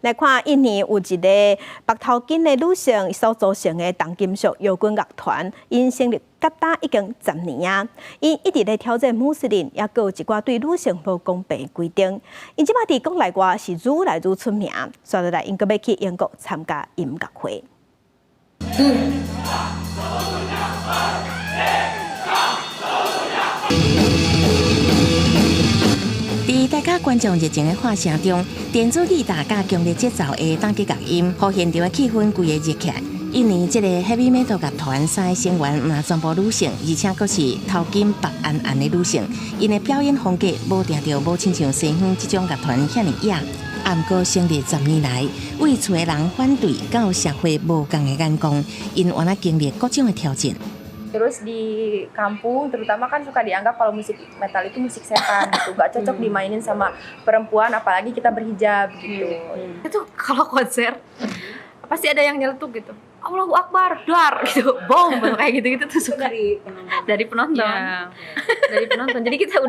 來看印尼有一个白頭巾的女性所組成的重金屬搖滾樂團，𪜶成立到今已經10年啊，𪜶一直咧挑戰穆斯林，抑閣有一寡對女性無公平的規定。𪜶這擺佇國內外是愈來愈出名，紲落來𪜶閣欲去英國參加音樂會。嗯。佇大家觀眾熱情的喝聲中，電子吉他佮強烈節奏的打擊樂音，予現場的氣氛規个熱起來。印尼這个 Heavy Metal 樂團三个成員毋但全部女性，而且閣是頭巾白絚絚的女性。𪜶的表演風格無定著無親像西方這種樂團遐爾野。毋過成立10年來，對厝的人反對佮社會無仝的眼光，𪜶原來經歷各種的挑戰。 Terus di kampung terutama kan suka dianggap kalau musik metal itu musik setan gitu, gak cocok dimainin sama perempuan, apalagi kita berhijab gitu. Itu kalau konser pasti ada yang nyeletuk gitu. Allahu Akbar, dar gitu, bom kayak gitu-gitu tuh suka dari penonton. Dari penonton. Dari penonton. Jadi kita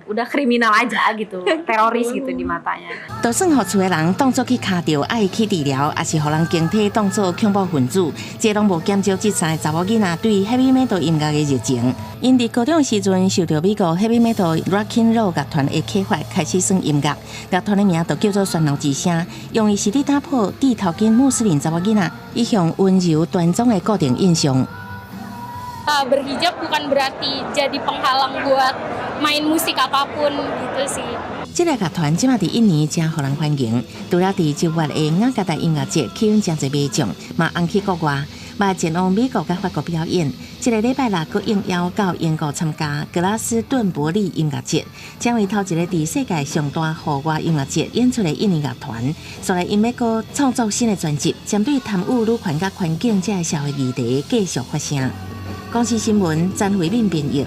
udah kriminal aja gitu, teroris gitu di matanya. 就算予厝的人當作去跤著愛去治療，抑是予人形體當作恐怖分子，這攏無減少這三个查某囡仔對 heavy metal 音樂的熱情。𪜶佇高中的時陣受著美國 heavy metal rock and roll 樂團的啟發，開始耍音樂。樂團的名就叫做喧鬧之聲，用意是咧打破戴頭巾穆斯林查某囡仔一向溫柔端莊的固定印象。 Berhijab bukan berarti jadi penghalang buat main musik apapun gitu sih. 這个樂團這馬佇印尼誠予人歡迎，除了佇10月的雅加達音樂節吸引誠濟民眾，嘛紅去國外，嘛前往美國佮法國表演。這个禮拜六閣應邀到英國參加格拉斯頓伯利音樂節，成為頭一个佇世界上大戶外音樂節演出的印尼樂團。紲來𪜶欲閣創作新的專輯，針對貪污女權佮環境這个社會議題繼續發聲。公視新聞詹慧敏編譯。